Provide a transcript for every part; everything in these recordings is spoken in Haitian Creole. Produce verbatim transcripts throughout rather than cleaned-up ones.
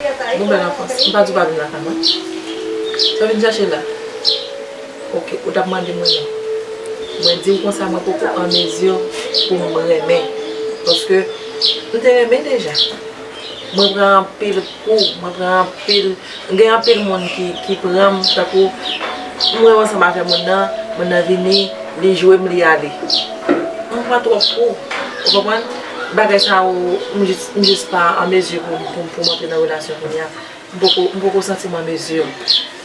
Bon, bèl anfans, m pa di w pa vin lakay mwen. Sa w vin chèche la? Oke, ou t ap mande mwen non. Mwen di w konsa, mwen poko an mezi pou m renmen. Paske m te renmen deja. Mwen pran anpil kou, mwen pran anpil, gen anpil moun ki, ki pran m, tankou mwen ansanm avè moun nan, moun nan vini, li jwe m, li ale. Mwen pran twòp kou, ou konprann? Bagay sa yo, m jis, m jis pa an mezi pou, pou, pou m antre nan relasyon kounye a. M poko, m poko santi m an mezi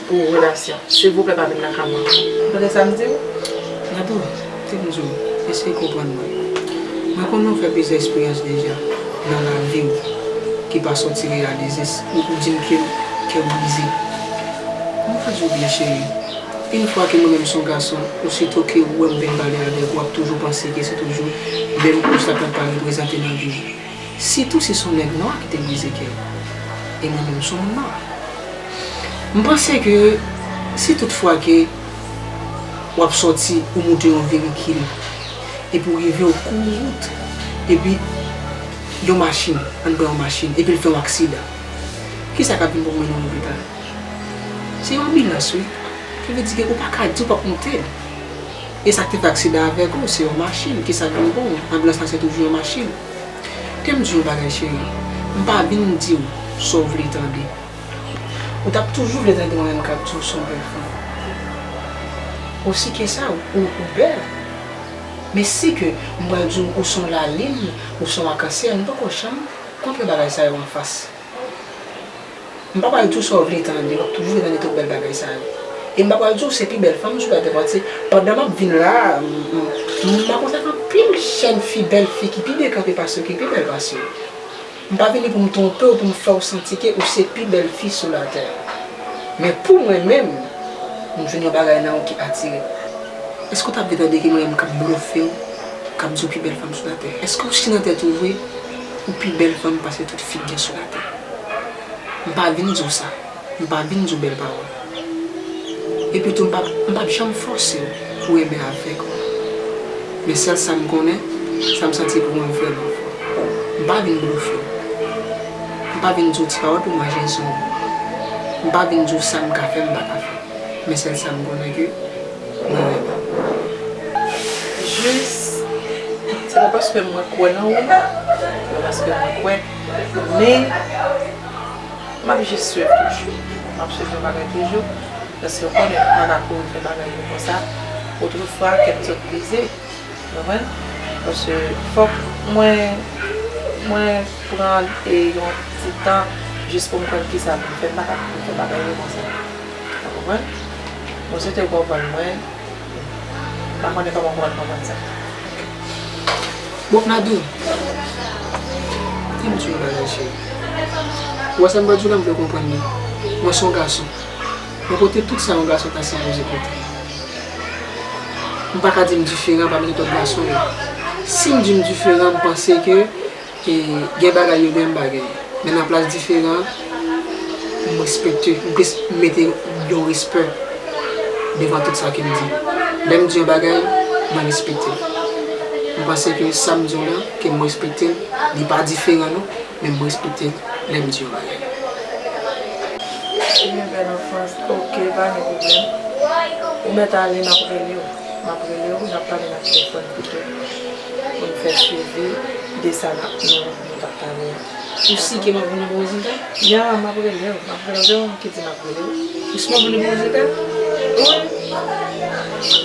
pou relasyon. Silvouplè, pa vin lakay mwen. Ou tande sa m di w? Natou, te m di w, eseye konprann mwen. Mwen konnen w fè plizyè eksperyans deja nan lavi w ki pa sòti reyalize, ou, ou di m ke kè w brize. Mwen ka di w byen, cheri. Yon fwa ke mwen menm se yon gason, osito ke w wè m vin pale avèk ou, w ap toujou panse ke se toujou menm ou sa k ap reprezante nan vi w. Sitou si se yon nèg nwa ki te brize kè w. E mwen menm se yon moun nwa. M panse ke si tout fwa ke w ap sòti, ou moute yon verikil, epi w rive w kouri wout, epi yon machin, ann pran yon machin, epi l fè yon aksidan. Kisa k ap vin pou w mennen w lopital? Se yon anbilans, wi. Ki vle di ke ou pa ka di w p ap moute l. E sa k te fè aksidan avèk ou, se yon machin. Kisa k vin pou w? Anbilans la se toujou yon machin. Te m di w yon bagay, cheri. M pa vin di w sa w vle tande. Ou t ap toujou vle tande mwen menm k ap di w se yon bèl fanm. Osi ke sa, ou, ou bèl. Men si ke m pral di w ou se yon lalin, ou se yon akansyèl, m poko janm kontre bagay sa yo anfas. M pa pral di w sa w vle tande, w ap toujou vle tande tout bèl bagay sa yo. E m pa pral di w se pi bèl fanm sou latè, paske pandan m ap vin la a, m, m, m rankontre ak anpil jèn fi, bèl fi ki pi byen kanpe pase w, ki pi bèl pase w. M pa vini pou m twonpe w, pou m fè w santi ke ou se pi bèl fi sou latè. Men pou mwen menm, m jwenn yon bagay nan ou ki atire m. Èske w t ap vle tande ke mwen menm k ap blofe w, k ap di w pi bèl fanm sou latè? Èske w si nan tèt ou vre, ou pi bèl fanm pase tout fi k gen sou latè? M pa vin di w sa. M pa vin di w bèl pawòl. Epi tou, m p ap, m p ap janm fòse w pou w renmen avèk mwen. Men sèl sa m konnen, sa m santi pou mwen vrèman fò. M pa vin blofe w. M pa vin di w ti pawòl pou manje zon w. M pa vin di w sa m ka fè, m pa ka fè. Men sèl sa m konnen ke mwen renmen w. Jis, se pa paske mwen kwè nan ou, se pa paske mwen kwè, men m ap jis swiv toujou. M ap swiv yon bagay toujou, paske w konnen m pa ka kouri fè bagay yo konsa. Otrefwa, kè m sot brize, w konprann? Paske fòk mwen, mwen pran, e, yon ti tan jis pou m konn kisa pou m fè. M pa ka kouri fè bagay yo konsa. W konprann? Mwen swete w konprann mwen. M pa konnen kòman w konprann, konprann sa. Bon, Nadou, te m di w yon bagay, cheri. Ou wè sa m pral di w la, m vle w konprann li. Mwen se yon gason. Mwen pote tout sa yon gason ta sipoze pote. M pa ka di m diferan pami tout lòt gason yo. Si m di m diferan, m panse ke E gen bagay yo gen, m pa gen. Men nan plas diferan, m respekte, m plis mete yon respè devan tout sa ke m di. Lè m di yon bagay, mwen respekte l. M panse ke sa m di w la, ke m respekte l, li pa diferan non, men m respekte l lè m di yon bagay. Ebyen, bèl anfans, oke, pa gen pwoblèm. Ou mèt ale, m ap rele w. M ap rele w, n ap pale nan telefòn pito. Pou n fè swivi de sa n ap, nou, nou t ap pale a. Ou si ke m ap vin yon bon rezilta? Ya, m ap rele w, m ap rele w, se ou menm ki di m ap rele w. Ou si m ap vin yon bon rezilta? Wi.